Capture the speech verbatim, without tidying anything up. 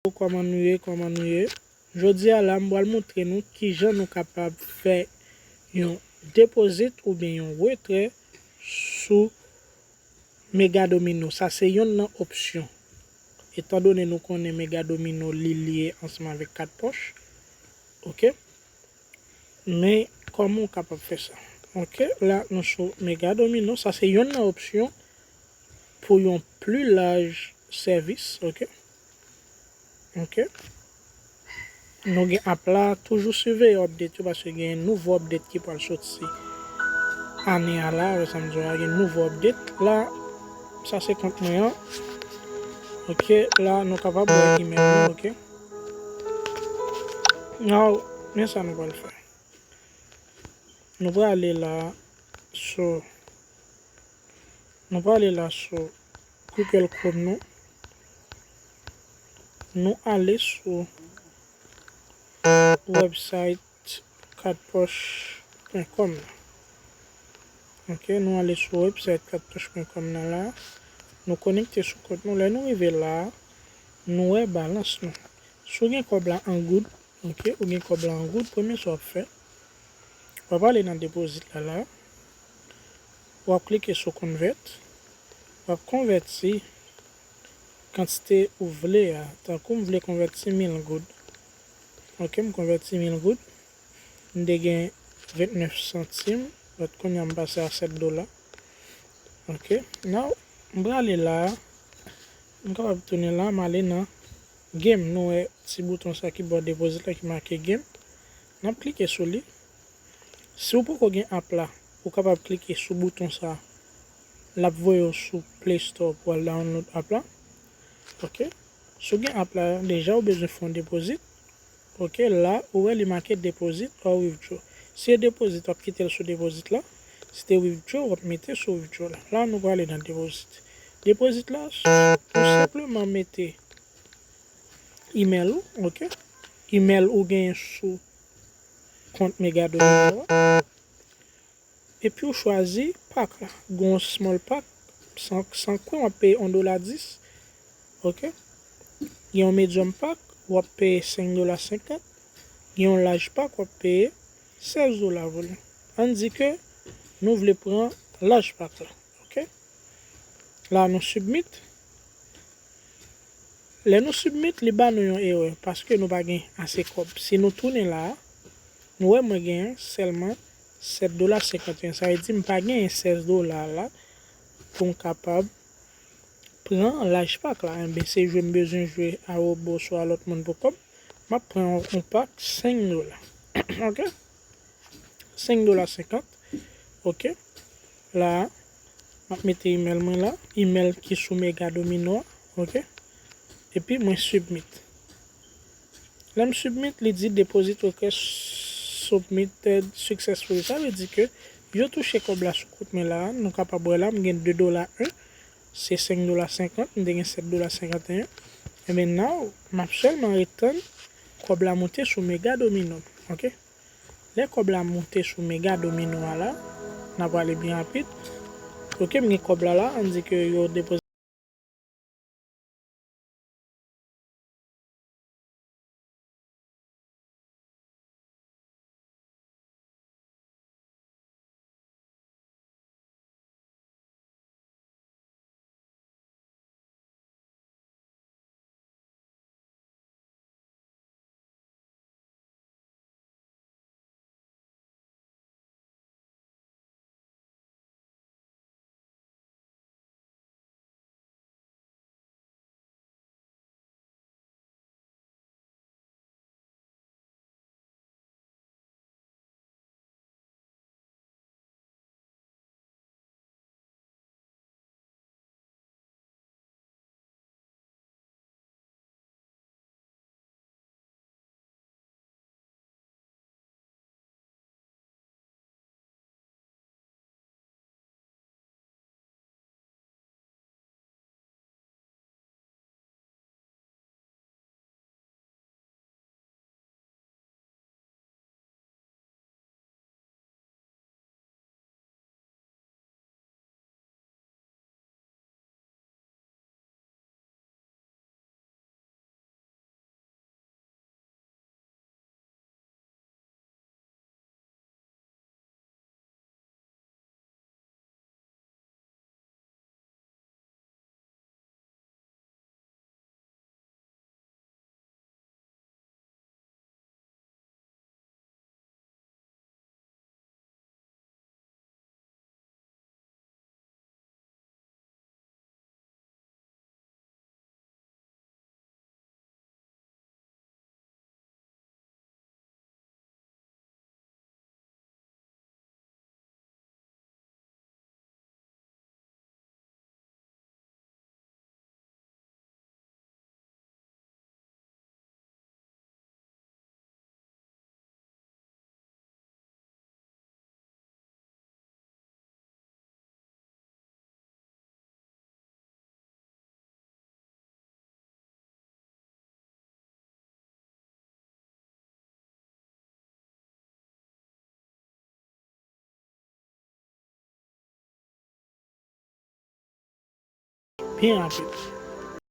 Kòman nou ye, kòman nou ye? Jodi a la, m pral montre nou kijan nou kapab fè yon depozit oubyen yon retrè sou Mega Domino. Sa se yonn nan opsyon. Etandone nou konnen Mega Domino li lye ansanm avèk kat pòch. Oke? Men kòman w kapab fè sa? Oke, la nou sou Mega Domino. Sa se yonn nan opsyon pou yon pli laj sèvis. Oke? Oke? Nou gen app la, toujou siveye update yo paske gen nouvo update ki pral soti ane a la, wè sa m di w la, gen nouvo update. La, sa se kont mwen an. Oke, la nou kapab wè email nou, oke? Now, men sa nou pral fè. Nou prale la sou, nou prale la sou Google Chrome nou. Nou ale sou website kat pòch pwen kòm la. Oke, nou ale sou website kat pòch pwen kòm nan la. Nou konekte sou kont nou. Lè nou rive la, nou wè balans nou. Si w gen kòb la an goud, oke, ou gen kòb la an goud, premye sa w ap fè, w ap ale nan depozit la la, w ap klike sou convert, w ap konvèti kantite ou vle a. Tankou m vle konvèti mil goud. Oke, m konvèti mil goud. M te gen vennèf santim, but kounye a m pase a sèt dola. Oke, now, m prale la, m kapab tounen la, m ale nan game. Nou wè ti bouton sa ki bò depozit la ki make game. N ap klike sou li. Si w poko gen app la, ou kapab klike sou bouton sa. L ap voye w sou Play Store pou al download app la. Oke. Si w gen app la deja, ou bezwen fè yon depozit. Oke, la, ou wè li make deposit or withdraw. Si se depozit, w ap kite l sou depozit la. Si se withdraw, w ap mete sou withdraw la. La, nou prale nan depozit. Depozit la, ou senpleman mete email ou, oke? Email ou genyen sou kont Mega Domino a. Epi ou chwazi pak la. Gen yon small pak, san, san kwen w ap peye yon dola dis. Oke? Gen yon medium pak, w ap peye senk dola senkant. Gen yon large pak, w ap peye sèz dola pou li. Ann di ke nou vle pran large pak la. Oke? La nou submit. Lè nou submit, li ba nou yon erè paske nou pa gen ase kòb. Si nou tounen la a, nou wè mwen genyen sèlman sèt dola senkanteyen. Sa vle di m pa genyen sèz dola la pou m kapab pran large pak la. Enben, se jwe m bezwen jwe a wobo oswa lòt moun pou kòb. M ap pran yon, yon pak senk dola. Oke? Senk dola senkant. Oke. La, m ap mete email mwen la. Email ki sou Mega Domino a. Oke. Epi mwen submit. Lè m submit, li di deposit request submitted successfully. Sa vle di ke yo touche kòb la sou kont mwen la. Nou kapab wè la, m gen de dola en. Se senk dola senkant, m te gen sèt dola senkanteyen. Enben, now, m ap sèlman ret tann kòb la monte sou Mega Domino. Oke? Lè kòb la monte sou Mega Domino a la, n ap prale byen rapid. Oke, m gen kòb la la, ann di ke yo depoze byen rapid.